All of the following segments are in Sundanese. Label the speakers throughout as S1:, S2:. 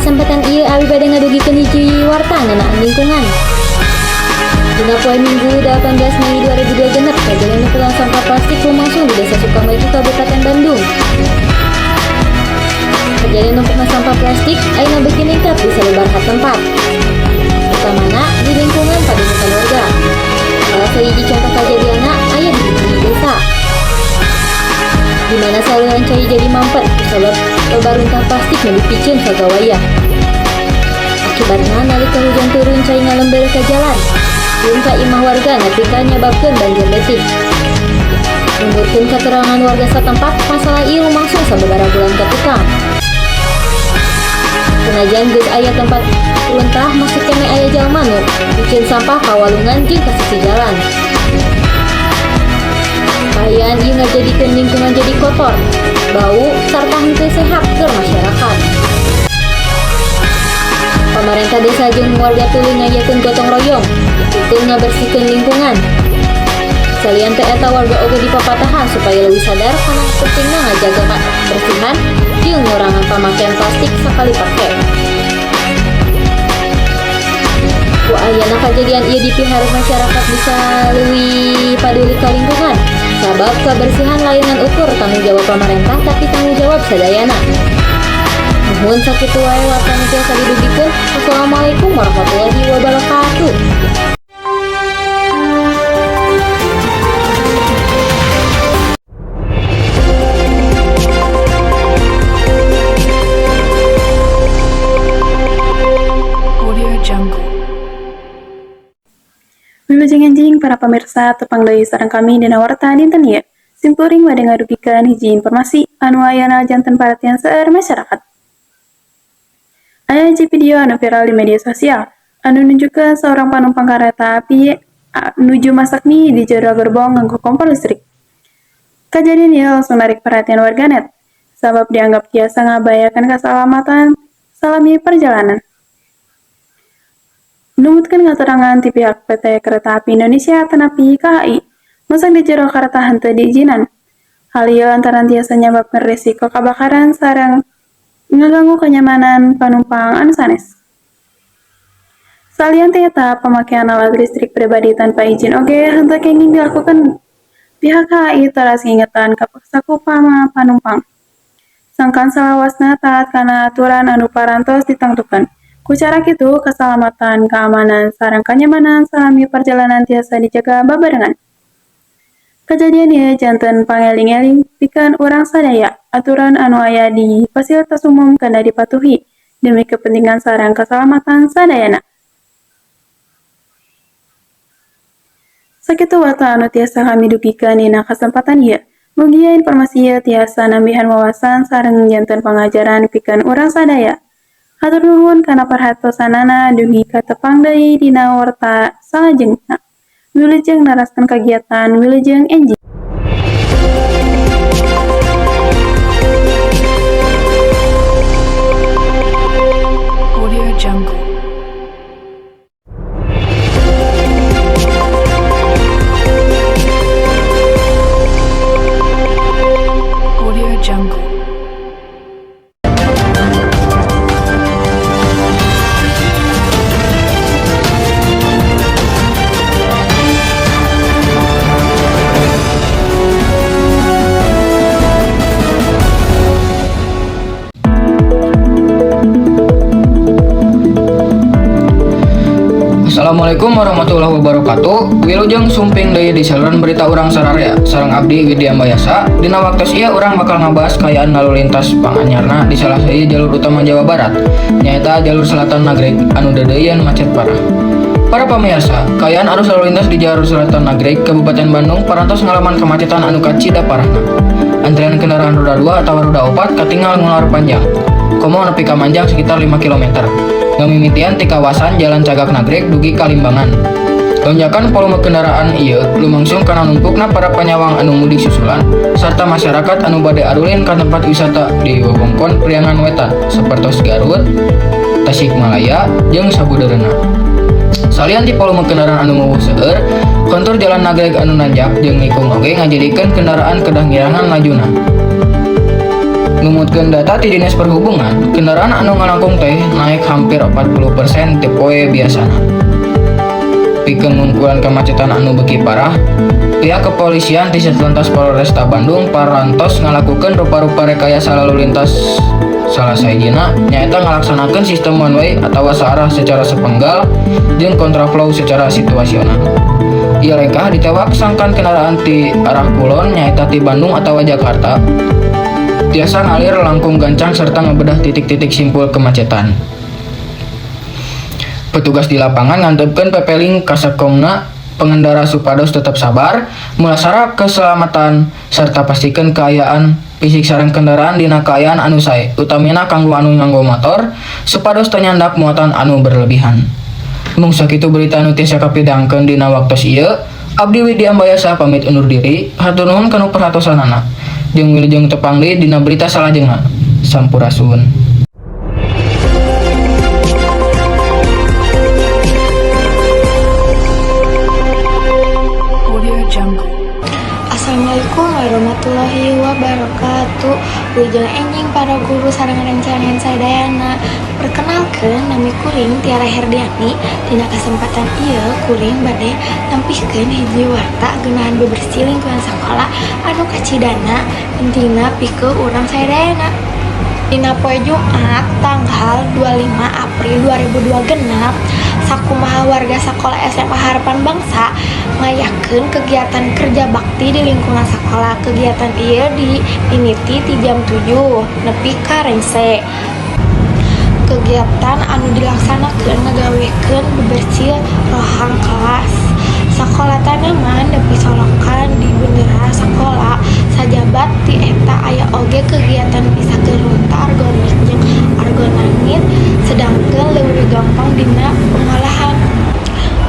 S1: Kasempatan ieu abi bade ngadugikeun hiji warta ngeunaan lingkungan. Dina poe Minggu 18 Mei 2026, kajadian numpukan sampah plastik lumangsung di Desa Sukamaju, Kabupaten Bandung. Kejadian numpukna sampah plastik ayeuna beuki ningkat di sababaraha tempat. Utamana di lingkungan padukuhan warga. Salah sahiji contoh kajadianna aya di hiji desa, di mana saluran cai jadi mampet kusabab loba runtah plastik nu dipiceun sagawayah. Akibatna, nalika hujan turun, cai ngalember ka jalan jeung ka imah warga nepi ka nyababkeun banjir leutik. Numutkeun katerangan warga satempat, masalah ieu lumangsung sababaraha bulan ka tukang. Sanajan geus aya tempat runtah, masih keneh aya jalma nu miceun sampah ka walungan jeung ka sisi jalan. Kaayaan ieu ngajadikeun lingkungan jadi kotor, bau, sarta henteu sehat keur masyarakat. Pamarentah desa jeung warga tuluy ngayakeun gotong royong pikeun ngabersihkeun lingkungan. Salian ti eta, warga oge dipapatahan supaya leuwih sadar kana pentingna ngajaga kabersihan jeung ngurangan pamakaian plastik sakali pake. Ku ayana kajadian ieu, dipiharep masyarakat bisa leuwih paduli ka lingkungan. Sabab kebersihan lain ngan ukur tanggung jawab pamarentah, tapi tanggung jawab sadayana. Nuhun, sakitu wae warta nu tiasa didugikeun. Wassalamualaikum warahmatullahi wabarakatuh.
S2: Audio Jungle.
S3: Wilujeng enjing para pemirsa, tepang deui sareng kami dina warta dinten ieu. Simkuring bade ngadugikeun hiji informasi anu ayana janten perhatian seueur masyarakat. Aya hiji video anu viral di media sosial anu nunjukkeun seorang panumpang kereta api nuju masak mie di jero gerbong nganggo kompor listrik. Kejadian ieu langsung narik perhatian warganet sabab dianggap tiasa ngabahayakeun keselamatan salami perjalanan. Numutkeun katerangan ti pihak PT Kereta Api Indonesia atanapi KAI, masak di jero kareta henteu diizinan. Hal ieu lantaran tiasa nyababkeun resiko kabakaran sareng ngaganggu kenyamanan panumpang anu sanes. Salian ti eta, pemakaian alat listrik pribadi tanpa izin oge henteu kenging dilakukan. Pihak KAI teras ngingetan ka sakupama panumpang sangkan salawasna taat kana aturan anu parantos ditangtukeun. Ku cara kitu, keselamatan, keamanan, sareng kenyamanan salami perjalanan tiasa dijaga babarengan. Kejadian ieu janten pangeling-eling pikeun urang sadaya, aturan anu aya di fasilitas umum kedah dipatuhi demi kepentingan sareng keselamatan sadayana. Sakitu warta anu tiasa kami dugikeun dina kasempatan ieu. Mugia informasi ieu tiasa nambihan wawasan sareng janten pangajaran pikeun urang sadaya. Hatur nuhun kana perhatosanana, dugi ka tepang deui dina warta salajengna. Wilujeng neraskeun kagiatan, wilujeng enjing.
S2: Audio Jungle. Audio Jungle.
S4: Assalamualaikum warahmatullahi wabarakatuh. Wilujeng sumping deui di saluran berita urang sararea sareng abdi, Widya Mayasa. Dina waktos ieu urang bakal ngabahas kaayaan lalu lintas panganyarna di salah sahiji jalur utama Jawa Barat, nyaeta jalur selatan Nagreg anu deudeuieun macet parah. Para pamirsa, kaayaan arus lalu lintas di jalur selatan Nagreg, Kabupaten Bandung, parantos ngalaman kemacetan anu kacida parahna. Antrian kendaraan roda 2 atau roda 4 katingal ngular panjang, komo nepi ka manjang sekitar 5 km. Ngamimitian ti kawasan Jalan Cagak Nagreg dugi ka Limbangan. Lonjakan volume kendaraan ieu lumangsung kana numpukna para panyawang anu mudik susulan serta masyarakat anu bade arulin ka tempat wisata di wewengkon Priangan Wetan sapertos Garut, Tasikmalaya, jeung sabudeureunna. Salian ti volume kendaraan anu mawuh seueur, kontur jalan Nagreg anu nanjak jeung nikung oge ngajadikeun kendaraan kedah ngirangan lajuna. Numutkeun data ti Dinas Perhubungan, kendaraan anu ngalangkung teh naik hampir 40% ti poe biasana. Pikeun ngungkulan kemacetan anu beuki parah, pihak kepolisian ti Satlantas Polresta Bandung parantos ngalakukeun rupa-rupa rekayasa lalu lintas. Salah sahijina nyaeta ngalaksanakeun sistem one way atawa saarah secara sepenggal jeung kontraflow secara situasional. Ieu lengkah ditewak sangkan kendaraan ti arah kulon, nyaeta ti Bandung atawa Jakarta, tiasa ngalir langkung gancang serta ngebedah titik-titik simpul kemacetan. Petugas di lapangan ngantepkeun pepeling ka sakomna pengendara supados tetap sabar, mulasara keselamatan, serta pastikan keayaan fisik sareng kendaraan dina kaayaan anu sae, utamina kanggo anu nganggo motor supados teu nyandak muatan anu berlebihan. Mung sakitu berita anu tiasa kapidangkeun dina waktos ieu. Abdi Widi Ambayasa pamit undur diri. Hatur nuhun kanu perhatosanana. Jeung wilujeng tepang deui dina berita salajengna. Sampurasun.
S2: Audio Jungle.
S5: Assalamualaikum warahmatullahi wabarakatuh. Wilujeng enjing para guru sareng rerencangan sadayana. Perkenalkan, nami kuring Tiara Herdiani. Dina kesempatan ieu kuring bade nampihkeun hiji warta ngeunaan bebersih lingkungan sekolah anu kacidana pentingna pikeun urang sadayana. Dina poe Jumat tanggal 25 April 2002 genep, sakumaha warga sekolah SMA Harapan Bangsa ngayakeun kegiatan kerja bakti di lingkungan sekolah. Kegiatan ieu dimimiti ti jam 7 nepi ka rengse. Kegiatan anu dilaksanakeun ngagawekeun bebersih rohang kelas sakola, tanaman nepi solokan di bendera sakola. Sajaba ti eta aya oge kegiatan misahkeun runtah organik jeung anorganik, sedangkeun leuwih gampang dina pengolahan.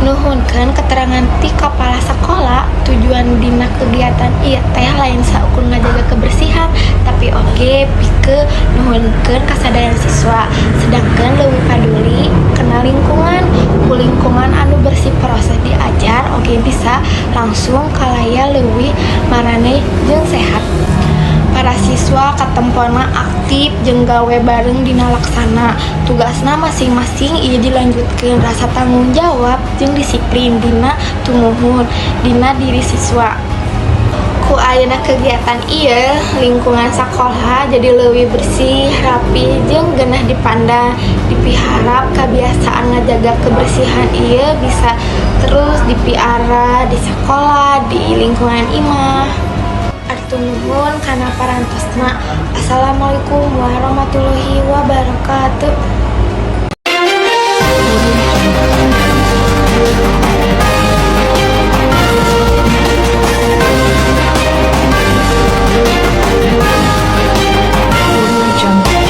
S5: Nuhunkeun keterangan ti kapala sakola, tujuan dina kegiatan ieu teh lain saukur ngajaga kebersihan, tapi oge pikeun nuhunkeun kasadaran siswa sedangkeun leuwih paduli kana lingkungan. Ku lingkungan anu bersih, proses diajar oge bisa langsung kalaya leuwih maraneh jeung sehat. Para siswa katempona aktif jeung gawe bareng dina laksana tugasna masing-masing. Ieu dilanjutkeun rasa tanggung jawab jeung disiplin dina tumuwuh dina diri siswa. Ku ayana kegiatan ieu, lingkungan sakola jadi leuwih bersih, rapi, jeung ngeunah dipandang. Dipiharap kabiasaan ngajaga kebersihan ieu bisa terus dipiara di sakola, di lingkungan imah. Hatur nuhun kana parantosna. Assalamualaikum warahmatullahi wabarakatuh.
S2: Audio Jungle. Audio Jungle.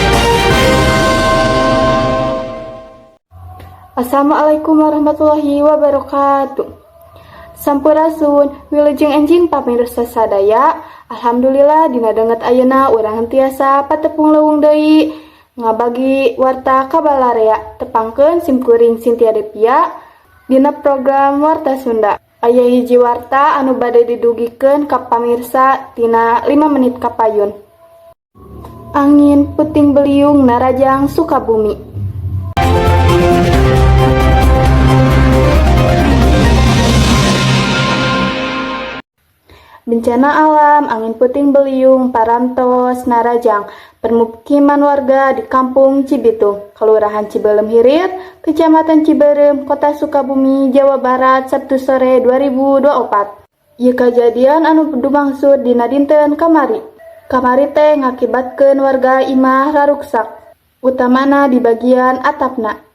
S3: Assalamualaikum warahmatullahi wabarakatuh. Sampurasun, wilujeng enjing pamirsa sadaya. Alhamdulillah, dina danget ayeuna urang tiasa patepung leuweung deui ngabagi warta ka balarea. Tepangkeun simkuring Cynthia Devia dina program Warta Sunda. Aya hiji warta anu bade didugikeun ka pamirsa tina 5 menit kapayun. Angin puting beliung narajang Sukabumi. Bencana alam angin puting beliung parantos narajang permukiman warga di Kampung Cibitung, Kelurahan Cibeuleum Hilir, Kecamatan Cibeureum, Kota Sukabumi, Jawa Barat, Sabtu sore 2024. Ieu kajadian anu dumangsur dina dinten kamari. Kamari teh ngakibatkeun warga imah raruksak, utamana di bagian atapna.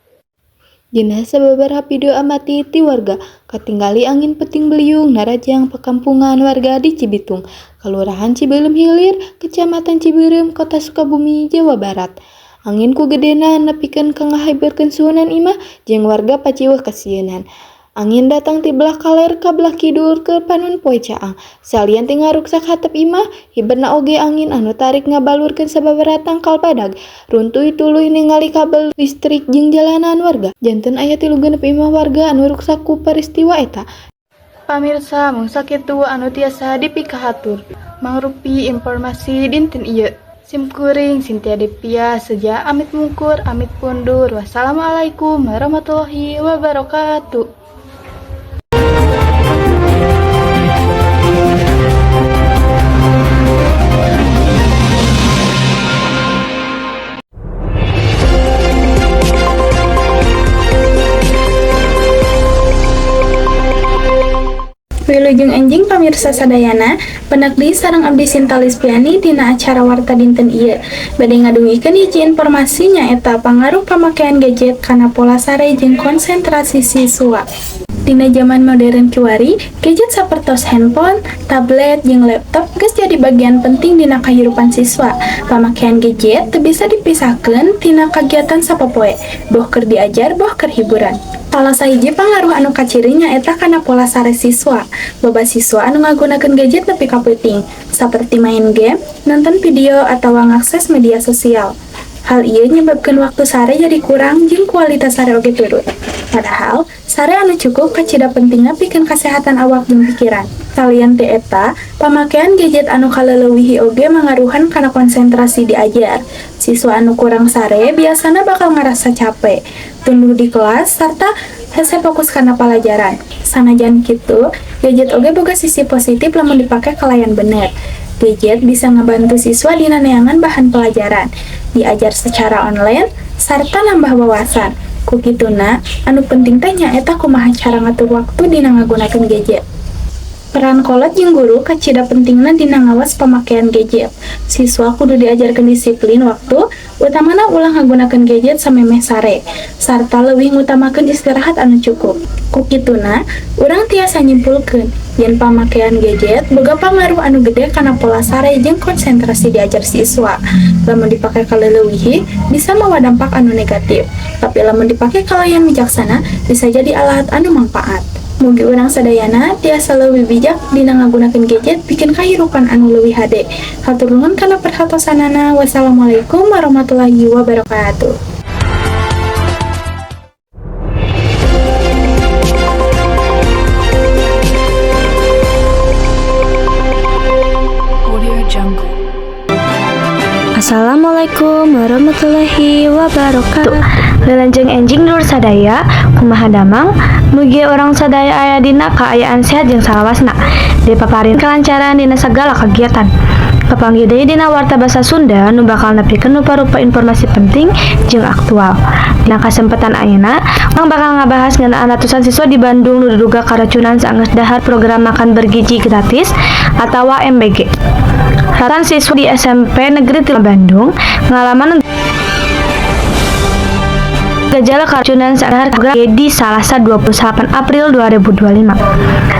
S3: Dina sababaraha video amati ti warga, katinggali angin puting beliung narajang pakampungan warga di Cibitung, Kalurahan Cibeuleum Hilir, Kecamatan Cibeureum, Kota Sukabumi, Jawa Barat. Angin ku gedena nepikeun ka ngahibeurkeun suhunan imah jeung warga paciweuh kasieunan. Angin datang ti belah kaler ka belah kidul ke panon poe caang. Salian ti ngaruksak hatep imah, hiberna oge angin anu tarik ngabalurkeun sababaraha tangkal badag, runtuy tuluy ningali kabel listrik jeung jalanan warga. Janten aya 36 imah warga anu ruksak ku peristiwa eta. Pamirsa, mung sakitu anu tiasa dipikahatur mangrupi informasi dinten ieu.
S6: Sim kuring Cynthia Depia seja amit mungkur amit pundur. Wassalamualaikum warahmatullahi wabarakatuh.
S7: Wilujeng enjing, pamirsa sadayana, pendak deui sareng abdi Sinta Lispiani dina acara Warta dinten ieu. Bade ngadugikeun hiji informasi, nyaeta pangaruh pamakaian gadget kana pola sare jeung konsentrasi siswa. Dina zaman modern kiwari, gadget sapertos handphone, tablet, jeung laptop geus jadi bagian penting dina kahirupan siswa. Pamakaian gadget teu bisa dipisahkeun tina kagiatan sapopoe, boh keur diajar boh keur hiburan. Salah sahiji pangaruh anu kaciri nyaeta kana pola sare siswa. Loba siswa anu ngagunakeun gadget nepi ka peuting, saperti main game, nonton video, atawa ngakses media sosial. Hal ieu nyebabkeun waktu sare jadi kurang jeung kualitas sare oge turun. Padahal, sare anu cukup kacida pentingna pikeun kasehatan awak jeung pikiran. Salian ti eta, pamakaian gadget anu kaleleuwihi oge mangaruhan kana konsentrasi diajar. Siswa anu kurang sare biasana bakal ngarasa cape, tunduh di kelas, sarta hese fokus kana palajaran. Sanajan kitu, gadget oge boga sisi positif lamun dipake kalayan bener. Gadget bisa ngebantu siswa dina neangan bahan pelajaran, diajar secara online, sarta nambah wawasan. Ku kituna, anu penting teh nyaeta kumaha cara ngatur waktu dina ngagunakeun gadget. Peran kolot jeung guru kacida pentingna dina ngawas pamakaian gadget. Siswa kudu diajarkeun disiplin waktu, utamana ulah ngagunakeun gadget samemeh sare, sarta leuwih ngutamakeun istirahat anu cukup. Ku kituna, urang tiasa nyimpulkeun yen pamakaian gadget boga pangaruh anu gede kana pola sare jeung konsentrasi diajar siswa. Lamun dipake kaleleuwihi, bisa mawa dampak anu negatif. Tapi lamun dipake kalayan bijaksana, bisa jadi alat anu mangpaat. Mugi urang sadayana tiasa leuwih bijak dina ngagunakeun gadget pikeun kahirupan anu leuwih hade. Hatur nuhun kana perhatosanana. Wassalamualaikum warahmatullahi wabarakatuh.
S2: Audio Jungle.
S8: Assalamualaikum warahmatullahi wabarakatuh. Wilujeng enjing dulur sadaya, kumaha damang? Mugi urang sadaya aya dina kaayaan sehat jeung salawasna. Dipaparin kelancaran dina segala kegiatan. Kapanggih deui dina Warta Basa Sunda nu bakal nepikeun rupa-rupa informasi penting jeung aktual. Dina kasempatan ayeuna, urang bakal ngabahas ngeunaan ratusan siswa di Bandung nu diduga karacunan saenggeus dahar program makan bergizi gratis atawa MBG. Ratusan siswa di SMP Negeri 3 Bandung ngalaman gejala keracunan saat program di Salasa 28 April 2025.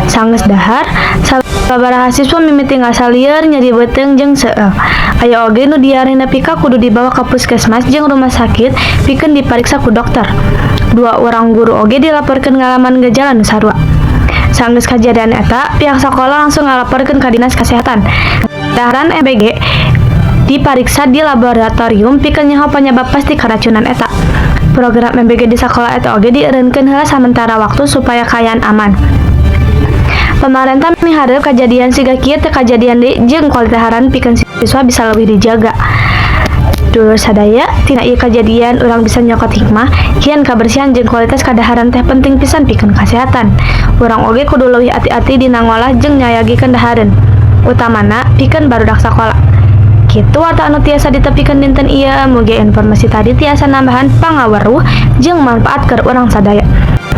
S8: Sanggeus dahar, sababaraha siswa mimiti ngarasa lieur, nyeri beuteung jeung seueul. Aya oge nu diare nepi ka kudu dibawa ka puskesmas jeung rumah sakit pikeun dipariksa ku dokter. Dua urang guru oge dilaporkeun ngalaman gejala nu sarua. Sanggeus kajadian eta, pihak sekolah langsung ngalaporkeun ka Dinas Kesehatan. Daharan MBG dipariksa di laboratorium pikeun nyaho penyebab pasti keracunan eta. Program MBG di sekolah eta oge dieureunkeun heula samentara waktu supaya kaayaan aman. Pemerintah mihareup kajadian siga kieu teu kajadian deui jeung kualitas daharan pikeun siswa bisa leuwih dijaga. Dulur sadaya, tina ieu kajadian urang bisa nyokot hikmah yen kabersihan jeung kualitas kadaharan teh penting pisan pikeun kasehatan. Urang oge kudu leuwih ati-ati dina ngolah jeung nyayagikeun dahareun, utamana pikeun barudak sakola. Kitu warta anu tiasa ditepikeun dinten ieu, mugi informasi tadi tiasa nambahan pangaweruh jeung manfaat keur urang sadaya.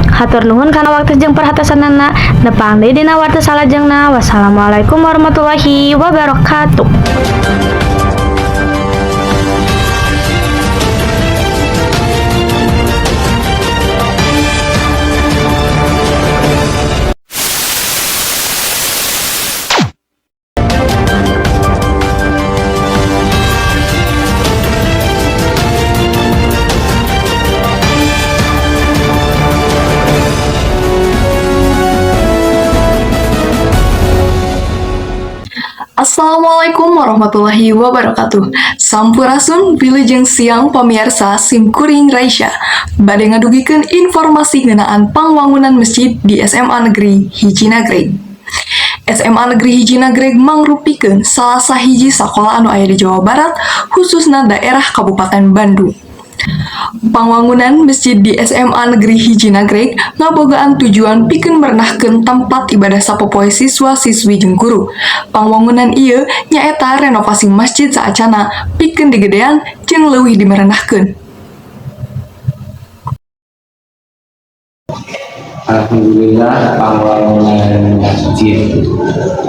S8: Hatur nuhun kana waktu jeung perhatosanana. Nepang deui dina warta salajengna. Wassalamualaikum warahmatullahi wabarakatuh.
S9: Assalamualaikum warahmatullahi wabarakatuh. Sampurasun, wilujeng siang pemirsa, simkuring Raisya. Bade ngadugikeun informasi ngeunaan pangwangunan masjid di SMA Negeri Hiji Nagreg. SMA Negeri Hiji Nagreg mangrupikeun salah sahiji sakola anu aya di Jawa Barat, khususna daerah Kabupaten Bandung. Pangwangunan masjid di SMA Negeri Hiji Nagreg ngabogaan tujuan pikeun merenahkeun tempat ibadah sapopoe siswa-siswi jeung guru. Pangwangunan ieu nyaeta renovasi masjid saacana pikeun digedean jeung leuwih dimerenahkeun.
S10: Alhamdulillah, pembangunan masjid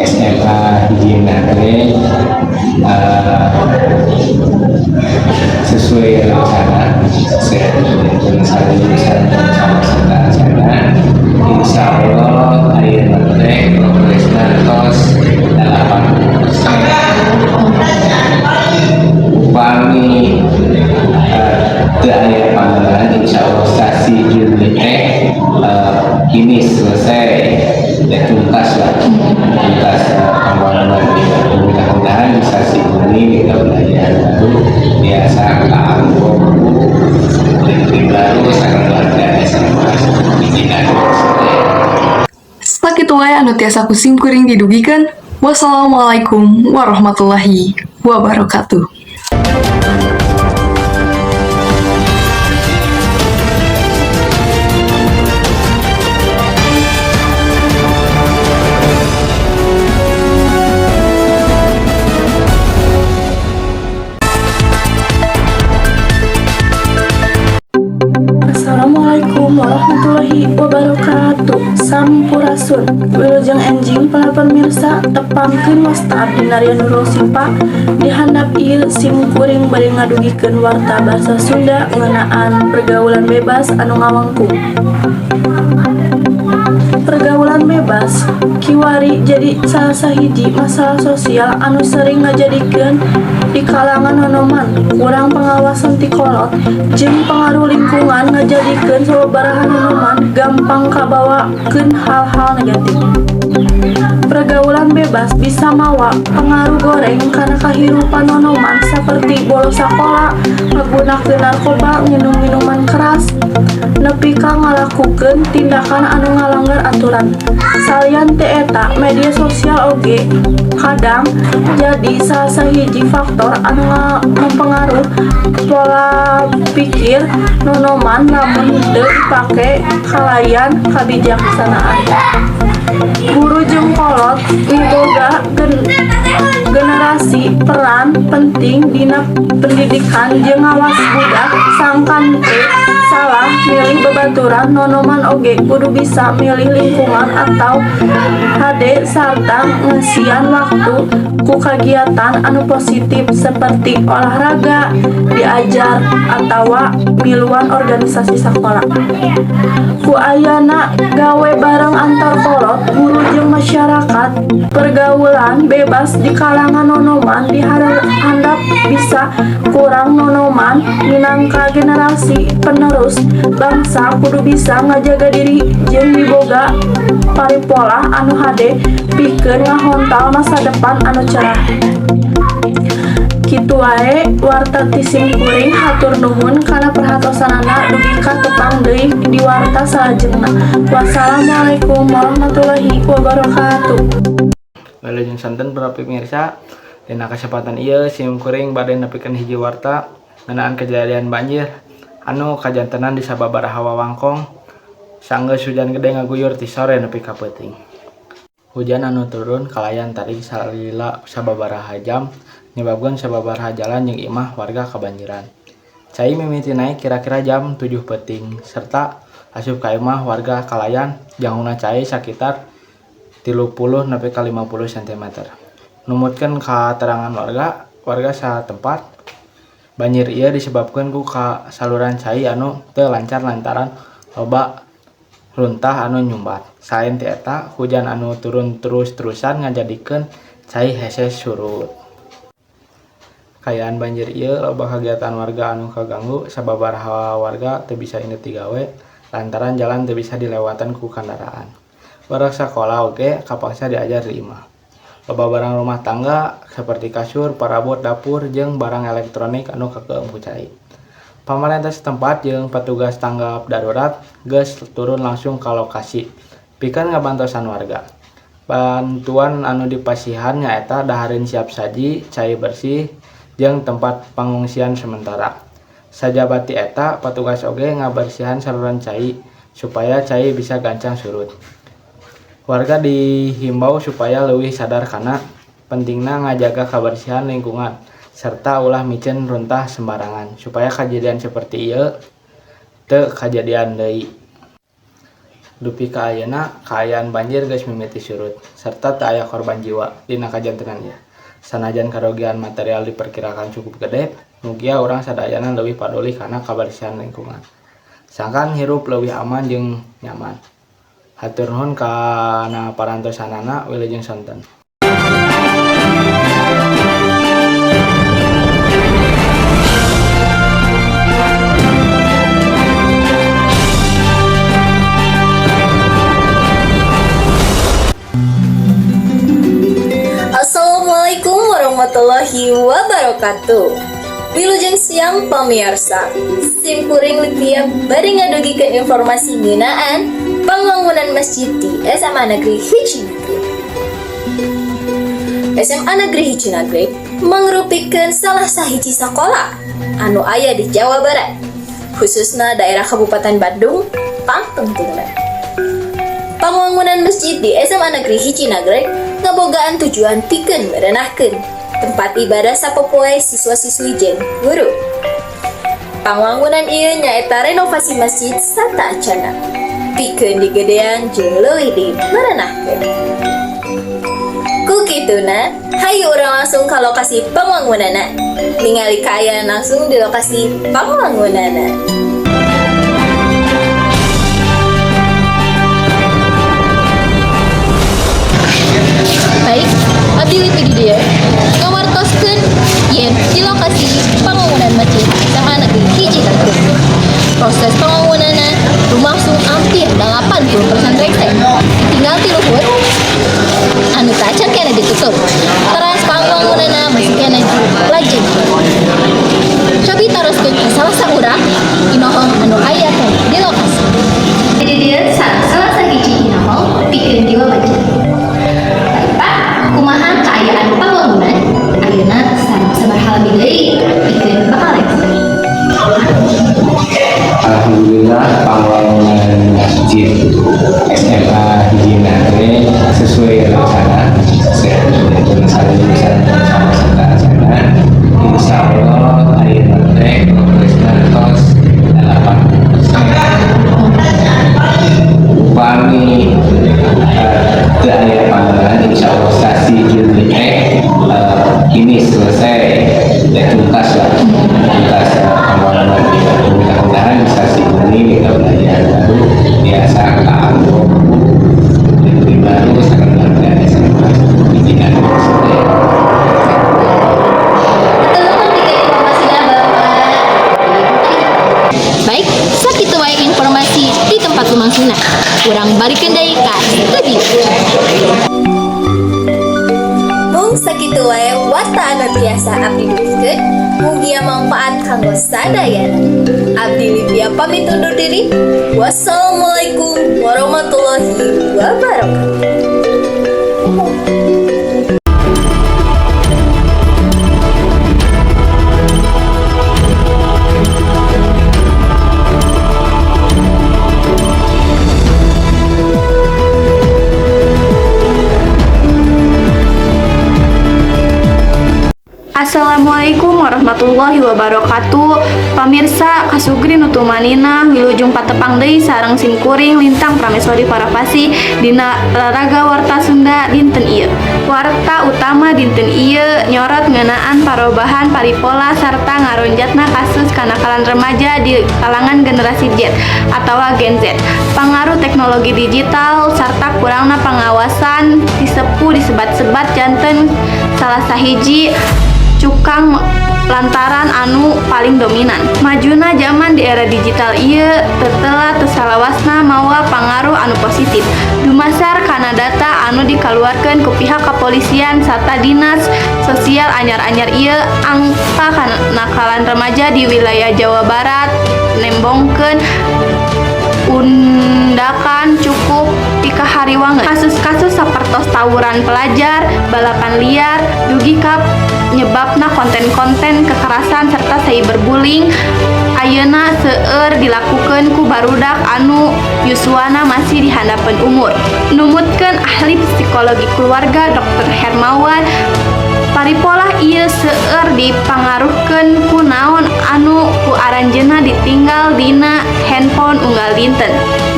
S10: SMA Hiji Nagreg sesuai rencana, sesuai rencana serta rencana. Insya Allah ayeuna teh progresna tos 80%. Upami teu aya panggalan, insya Allah sasi Juli teh ini selesai ya, tuntas lah, tuntas pembangunan. Mudah-mudahan di sasi Juni kita belajar baru biasa kaanggo murid baru sareng warga SMA Hiji Nagreg sadaya.
S9: Sakitu wae anu tiasa ku simkuring didugikeun. Wassalamualaikum warahmatullahi wabarakatuh.
S7: Assalamualaikum warahmatullahi wabarakatuh. Sampurasun. Wilujeng enjing para pemirsa, tepangkeun wasta abdi Narya Nurul Sipa. Di handap ieu sim kuring bade ngadugikeun warta bahasa Sunda ngeunaan pergaulan bebas anu ngawangkung. Pergaulan bebas kiwari jadi salah sahiji masalah sosial anu sering ngajadikeun di kalangan nonoman. Kurang pengawasan ti kolot jeung pengaruh lingkungan ngajadikeun sababaraha nonoman gampang kabawakeun hal-hal negatif. Pergaulan bebas bisa mawa pengaruh goreng kana kahirupan nonoman seperti bolos sakola, ngagunakeun narkoba, nginum minuman keras, nepi ka ngalakukeun tindakan anu ngalanggar aturan. Salian ti eta, media sosial oge kadang jadi salah sahiji faktor anu mempengaruh pola pikir nonoman lamun teu dipake kalayan kabijaksanaan. Guru jeung kolot miboga generasi peran penting dina pendidikan jeung ngawas budak sangkan teu salah milih babaturan. Nonoman oge kudu bisa milih lingkungan anu hade sarta ngeusian waktu ku kagiatan anu positif seperti olahraga, diajar, atawa miluan organisasi sakola. Ku ayana gawe bareng antar kolot, guru jeung masyarakat, pergaulan bebas di kalangan nonoman dihandap bisa kurang. Nonoman minangka generasi penerus bangsa kudu bisa ngajaga diri jeung miboga paripolah anu hade pikeun ngahontal masa depan anu cerah. Kitu wae warta ti sim kuring, hatur nuhun kana perhatosanana, dugi ka tepang deui di warta salajengna. Wassalamualaikum warahmatullahi wabarakatuh.
S4: Wilujeng sonten para pemirsa. Dina kesempatan ieu sim kuring bade nepikeun hiji warta ngeunaan kejadian banjir anu kajantenan di sababaraha wewengkon sanggeus hujan gede ngaguyur ti sore nepi ka peuting. Hujan anu turun kalayan tarik salila sababaraha jam nyebabkeun sababaraha jalan jeung imah warga kabanjiran. Cai mimiti naik kira-kira jam 7 peuting serta asup ka imah warga kalayan jangkungna cai sakitar 30 nepi ka 50 cm. Numutkeun katerangan warga satempat, banjir ieu disebabkeun ku ka saluran cai anu teu lancar lantaran loba runtah anu nyumbat. Saen ti eta, hujan anu turun terus-terusan ngajadikeun cai hese surut. Kaayaan banjir ieu loba kagiatan warga anu kaganggu, sababaraha warga teu bisa indit digawe lantaran jalan teu bisa dilewatan ku kandaraan. Budak sakola oge kapaksa diajar di imah. Loba barang rumah tangga seperti kasur, parabot dapur, jeung barang elektronik anu kakeum ku cai. Pamarentah setempat jeung petugas tanggap darurat geus turun langsung ka lokasi pikeun ngabantosan warga.
S11: Bantuan anu dipasihan nyaeta dahareun siap saji, cai bersih, jeung tempat pangungsian sementara. Sajaba ti eta, patugas oge ngabersihan saluran cai supaya cai bisa gancang surut. Warga dihimbau supaya leuwih sadar kana pentingna ngajaga kabersihan lingkungan serta ulah miceun runtah sembarangan supaya kajadian seperti ieu teu kajadian deui. Dupi ka ayeuna, kaayaan banjir geus mimiti surut serta teu aya korban jiwa dina kajantenan ieu. Sanajan karugian material diperkirakan cukup gede, mugia urang sadayana leuwih paduli kana kabersihan lingkungan. Sangkan hirup leuwih aman jeung nyaman. Hatur nuhun kana parantosanana, wilujeng sonten.
S12: Assalamualaikum warahmatullahi wabarakatuh. Wilujeng siang, pemirsa. Sim kuring Lipia bade ngadugikeun informasi ngeunaan pembangunan masjid di SMA Negeri Hiji Nagreg. SMA Negeri Hiji Nagreg mangrupikeun salah sahiji sakola anu aya di Jawa Barat, khususna daerah Kabupaten Bandung pangtungtungna. Pembangunan masjid di SMA Negeri Hiji Nagreg ngabogaan tujuan pikeun merenahkeun tempat ibadah sapopoe siswa-siswi jeung guru. Pangwangunan ieu nyaeta renovasi masjid sateuacanna pikeun digedean jeung leuwih dimerenahkeun. Ku kituna, hayu urang langsung ka lokasi pembangunanna. Ningali kaayaan langsung di lokasi pembangunanna.
S1: Baik, abdi Lipi di dieu ngawartoskeun yen di lokasi pembangunan masjid SMA Negeri Hiji Nagreg. Proses pembangunanna lumangsung hampir 80% rengse. Tinggal ti luhur anu tacan keneh ditutup. Teras pangwangunanna masih keneh lajeng. Cobi taroskeun ka salah saurang inohong anu aya keneh di lokasi. Di dieu salah sahiji inohong pikeun diwawancara. Baik, Pak, kumaha kaayaan pembangunan ayeuna sareng sabaraha lebih deui pikeun bakal rengse?
S10: Alhamdulillah, pembangunan masjid SMA Hiji Nagreg sesuai rencana, sesuai rencana rencana rencana. Insya Allah ayeuna teh progresna tos 80%. Upami teu aya panggangan, insya Allah sasi Juli teh ini selesai ya, tuntas lah, tuntas pembangunan. Mudah-mudahan sasi Juni kita belajar baru biasa kanggo lebih baru sareng warga SMA Hiji Nagreg sadaya.
S1: Hatur pikeun informasinya, Bapak. Baik, sakitu wae informasi di tempat lumangsungna. Urang balikeun deui ka studio.
S12: Mung sakitu wae warta anu tiasa abdi dugikeun, mugia manfaat kanggo sadayana. Abdi Livia pamit undur diri. Wassalamualaikum warahmatullahi wabarakatuh.
S3: Assalamualaikum warahmatullahi wabarakatuh. Pamirsa kasugri nu tumaninah, wilujeng patepang deui sareng sim kuring Lintang Prameswari Parapasi dina Laraga Warta Sunda dinten ieu. Warta utama dinten ieu nyorot ngeunaan parobahan paripola sarta ngaronjatna kasus kanakalan remaja di kalangan generasi Z atawa Gen Z. Pangaruh teknologi digital sarta kurangna pangawasan ti sepuh disebat-sebat janten salah sahiji cukang lantaran anu paling dominan. Majuna zaman di era digital ieu tetela teu salawasna mawa pangaruh anu positif. Dumasar kana data anu dikaluarkeun ku pihak kepolisian sarta dinas sosial anyar-anyar ieu, angka kenakalan remaja di wilayah Jawa Barat nembongkeun undakan cukup
S13: pikahariwangeun. Kasus-kasus sapertos tawuran pelajar, balapan liar, dugi ka nyebabna konten-konten kekerasan serta cyberbullying ayeuna seueur dilakukeun ku barudak anu yuswana masih di handapeun umur. Numutkeun ahli psikologi keluarga Dr. Hermawan, paripolah ieu seueur dipangaruhkeun ku naon anu ku aranjeunna ditinggal dina handphone unggal dinten.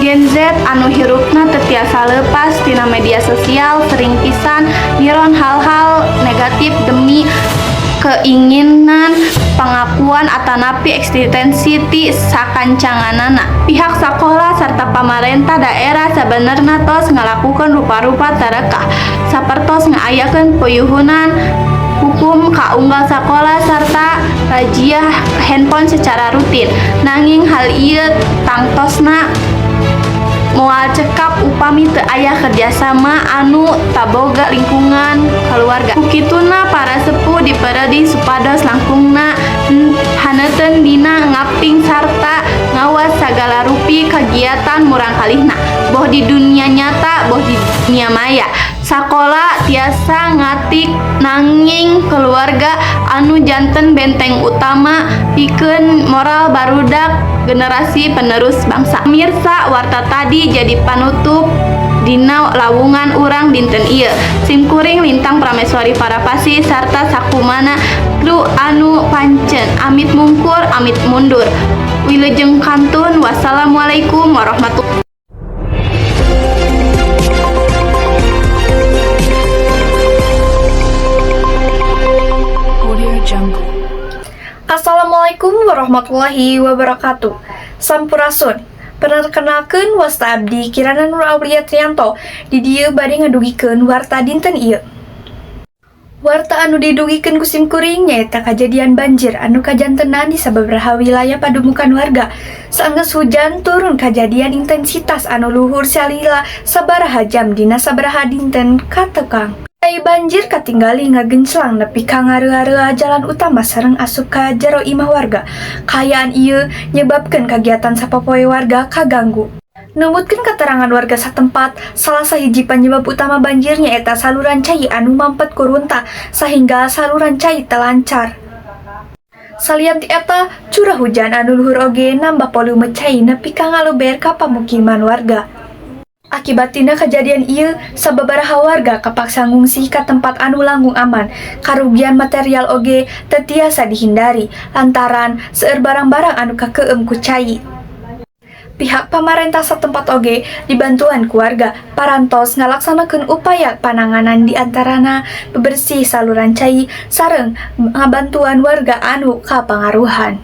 S13: Gen Z anu hirupna teu tiasa leupas tina media sosial sering pisan ngiron hal-hal negatif demi keinginan pengakuan atanapi eksistensi ti sakancanganana. Pihak sakola serta pamarentah daerah sabenerna tos ngalakukeun rupa-rupa tarekah, sapertos ngaayakeun payuhunan hukum ka unggal sakola sarta razia handphone secara rutin. Nanging hal ieu tangtosna moal cekap upami teu aya kerjasama anu taboga lingkungan keluarga. Ku kituna, para sepuh diperedih supados langkungna haneuteun dina ngaping sarta ngawas sagala rupi kagiatan murangkalihna, boh di dunia nyata boh di dunia maya. Sakola tiasa ngatik, nanging keluarga anu janten benteng utama pikeun moral barudak, generasi penerus bangsa. Pemirsa, warta tadi jadi panutup dina lawungan urang dinten ieu. Sim kuring Lintang Prameswari Parapasi sarta sakumana kru anu pancen amit mungkur, amit mundur. Wilujeng kantun, wassalamualaikum warahmatullahi.
S2: Audio Jungle.
S14: Assalamualaikum warahmatullahi wabarakatuh. Sampurasun. Perkenalkeun, wasta abdi Kirana Nur Aulia Trianto. Di dieu bade ngadugikeun warta dinten ieu. Warta anu didugikeun ku sim kuring nyaeta kajadian banjir anu kajantenan di sababaraha wilayah padumukan warga. Saenggeus hujan turun, kajadian intensitas anu luhur salila sabaraha jam dina sabaraha dinten katukang. Ai banjir katinggali ngagenclang nepi ka ngareua-reua jalan utama sareng asup ka jero imah warga. Kaayaan ieu nyebabkeun kagiatan sapopoe warga kaganggu. Numutkeun keterangan warga satempat, salah sahiji penyebab utama banjir nyaeta saluran cai anu mampet ku runtah sehingga saluran cai teu lancar. Salian ti eta, curah hujan anu luhur oge nambah volume cai nepi ka ngaluber ka pamukiman warga. Akibat tina kejadian ieu, sababaraha warga kapaksa ngungsi ka tempat anu langkung aman. Karugian material oge teu tiasa dihindari lantaran seueur barang-barang anu kakeueum ku cai. Pihak pamarentah satempat oge dibantuan ku warga parantos ngalaksanakeun upaya pananganan, di antarana bebersih saluran cai sareng ngabantuan warga anu kapangaruhan.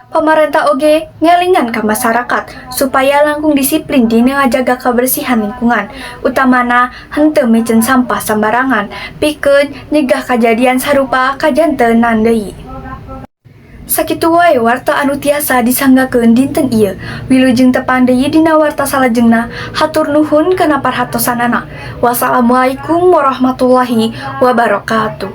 S14: Pamarentah oge ngelingan ka masyarakat supaya langkung disiplin dina ngajaga kebersihan lingkungan, utamana henteu miceun sampah sambarangan, pikeun nyegah kajadian sarupa kajantenan deui. Sakitu wae warta anu tiasa disanggakeun dinten ieu. Wilujeng tepang deui dina warta salajengna. Hatur nuhun kana perhatosanana. Wassalamualaikum warahmatullahi wabarakatuh.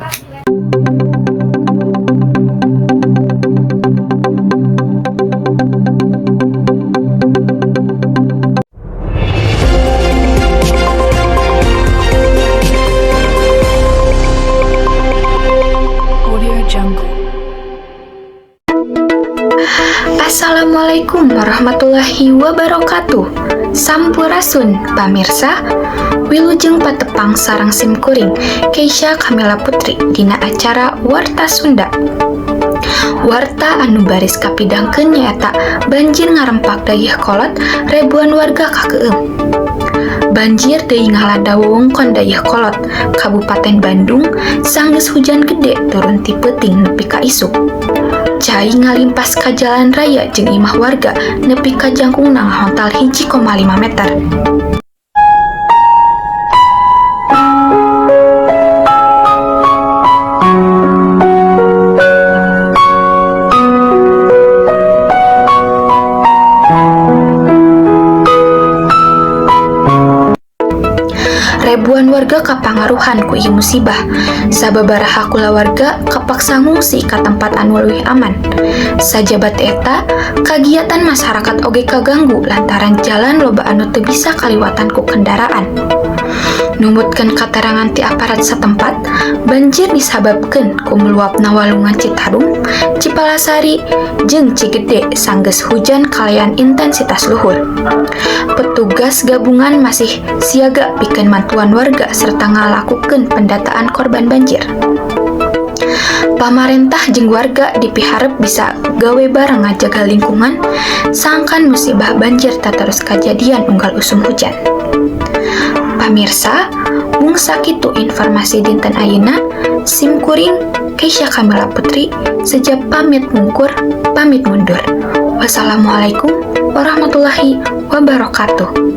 S2: Audio Jungle.
S15: Assalamualaikum warahmatullahi wabarakatuh. Sampurasun pamirsa. Wilujeng patepang sareng sim kuring Keisha Kamila Putri dina acara Warta Sunda. Warta anu baris kapidangkeun nyaeta banjir ngarempak Dayeuhkolot, ribuan warga kakeueum. Banjir deui ngalanda wewengkon Dayeuhkolot, Kabupaten Bandung, sanggeus hujan gede turun ti peuting nepi ka isuk. Cai ngalimpas ka jalan raya jeung imah warga nepi ka jangkungna ngahontal 1,5 meter. Ribuan warga kapangaruhan ku ieu musibah. Sababaraha kulawarga kapaksa ngungsi ka tempat anu leuwih aman. Sajaba ti eta, kagiatan masyarakat oge kaganggu lantaran jalan loba anu teu bisa kaliwatan ku kendaraan. Numutkeun katerangan ti aparat setempat, banjir disababkeun ku meluapna walungan Citarum, Cipalasari, jeung Cigede sanggeus hujan kalayan intensitas luhur. Petugas gabungan masih siaga pikeun mantuan warga serta ngalakukeun pendataan korban banjir. Pamarentah jeung warga dipiharep bisa gawe bareng ngajaga lingkungan sangkan musibah banjir tatarus kajadian unggal usum hujan. Pamirsa, mung sakitu informasi dinten ayeuna. Sim kuring Keisha Kamila Putri seja pamit mungkur, pamit mundur. Wassalamualaikum warahmatullahi wabarakatuh.